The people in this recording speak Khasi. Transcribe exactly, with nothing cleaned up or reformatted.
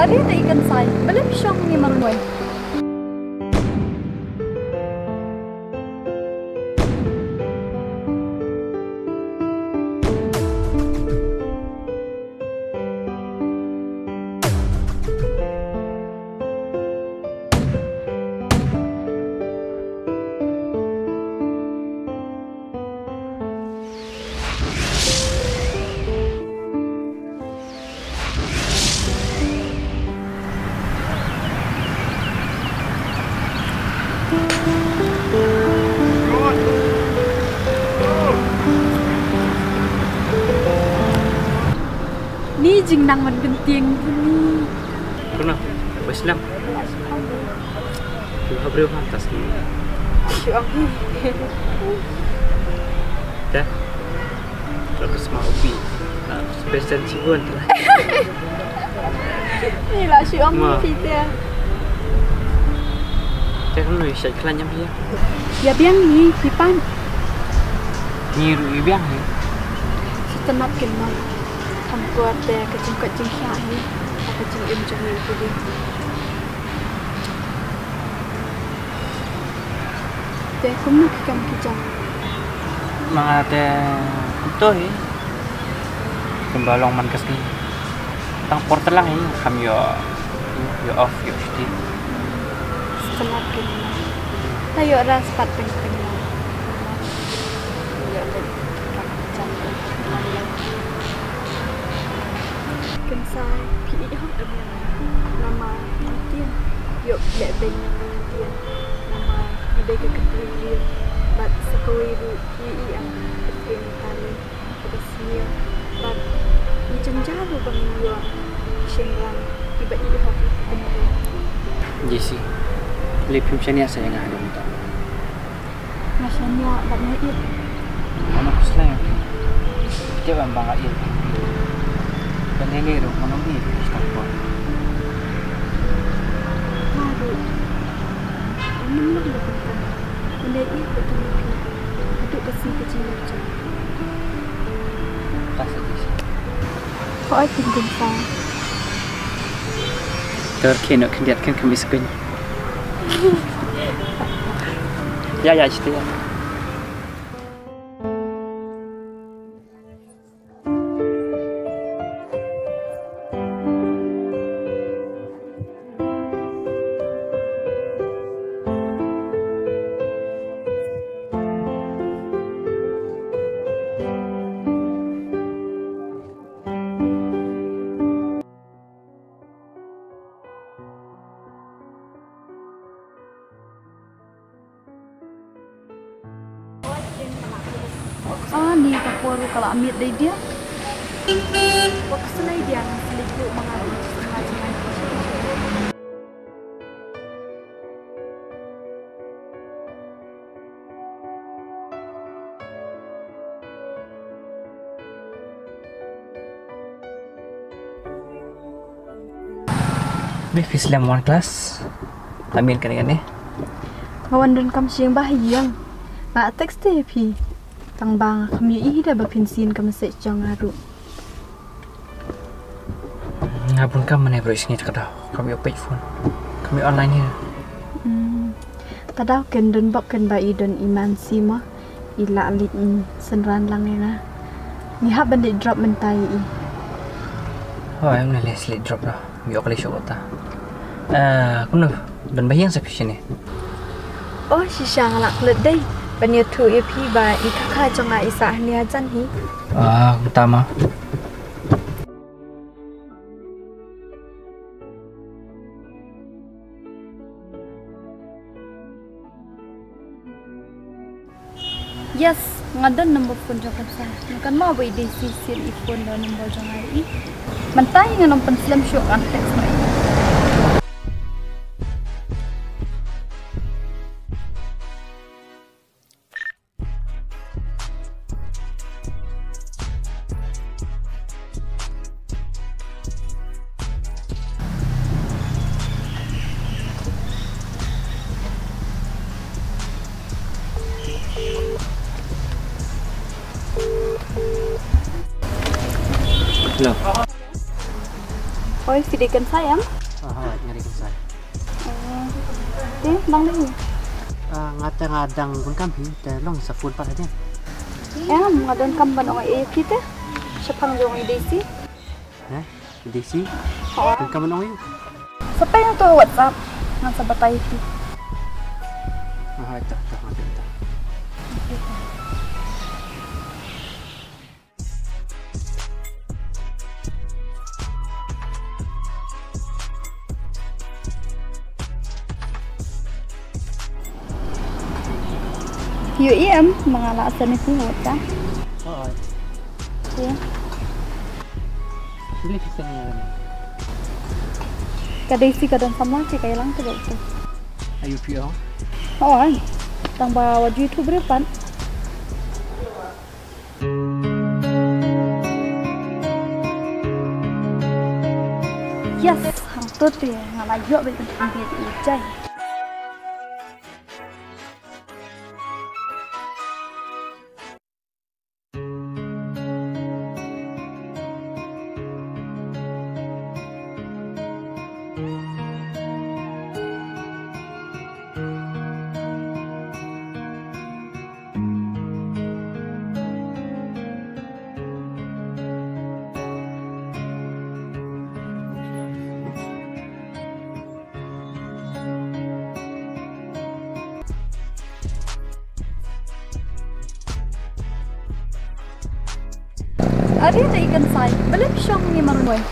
Ri te ikan sai, beli pisang ni marun wai. Ni jingnang man byntieng ni. Kuna, Islam. Tu ha briew ha tas ni. Shu ong hi. Dah. Terus mau pi. Nah, special cibun. Ni lah shu ong hi te. Te kan lu shai klan nyam hi. Ya biang hi, hi pan. Ni ru i biang hi. Sitanap kin ma. Kam kuat te ka jingkat jingkhia hi. Ka jingim jingim ku di. Te kumno ki kam ki jam? Ma te kumto hi. Kumba long man ka sngi. Tang por te lang hi, kham ïoh, ïoh off, ïoh shuti. Smat kynmaw. Ta ïoh ras pat teng teng. Ïoh leh kam jam. Kynsai, phi ïoh em ïa nga. Namar nga tieng ïoh leh beiñ na nga tieng. Namar nga dei ka kynthei briew. Bad sa kawei ruh ngi ïoh ka kynthei tali. Kaba sniew bad ngi jynjar ruh ba ngin ïoh ki shynrang kiba ïeit hok ïa ki kynthei. Jesse, lei phim shaniah sa ïa nga haduh mynta? Nga shaniah bad nga ïeit. Mano khuslai ïa phi? Tip em ba nga ïeit ïa phi. Ban lei lei ruh mano ïeit ïa phi shuh por. Nga ruh. Ngam long ba kumta. Nga ïeit bad ïa phi. Haduh ka sngi ka jingïap jong. Hooid, Kynsai. Tor kino khyndiat kyn kham iskuin. Ya, ya, chiti ya. Ani ka por ruh ka la miet dei dia. Wat ka selai dia, selai ku manga. Be phi slem wan klas. Amin kane kane. Nga wan don kam shing ba ha ïing. Nga text te phi. Tang ba nga kham ïohi da ba phin sien ka message jong nga ruh. Nga bun kam mane bro, sngi ta ka daw. Kam ïoh peit phone. Kam ïoh online hi. Hmm. Ka daw ken don bok ken ba i don i man si mo. I la leit, mm, synran lang ïa nga. Ngi hap ban leit drop mynta ïa i. Hooid, ym lei lei leit drop noh. Ïoh ka lei shuh kata. Eh, kumno? Don ba ïeng sa phi shane? Oh, shisha nga la klet dei. Ban ïathuh ïa phi ba i kaka jong nga i sah hangne hajan hi. Ah, kumta ma. Yes, nga don number phone jong Khamsar. Nga kynmaw ba i dei shisien i phone da number jong nga ïa i. Mynta hi ngan ym pynslem shuh, ngan text ma i. Hello. Oi, phi dei kynsai em? Ah, hooid, nga dei kynsai. Oh. Te, dang dei? Ah, nga te nga dang bun kam phi, te long sa phone pat hadien. Em, nga don kam ban ong ïa phi te. Shaphang jong i Daisy. Eh? Daisy? Oh. Don kam ban ong ïa u? Sa pynto WhatsApp, ngan sa batai phi. Ah, hooid, to, to, to, to. Ïohi em, ma nga la send ïa phi ha WhatsApp. Hooid. Ïa. Ka Daisy ka don samla, te ka ïalang te ka uto. Ayu phi ong? Hooid. Tang ba wat ju ïathuh briew pat. Yes, hangto te nga la ïoh beit ban pynbieit ïa u Jai. Are te i kynsai, balei phi shong hangne marwei?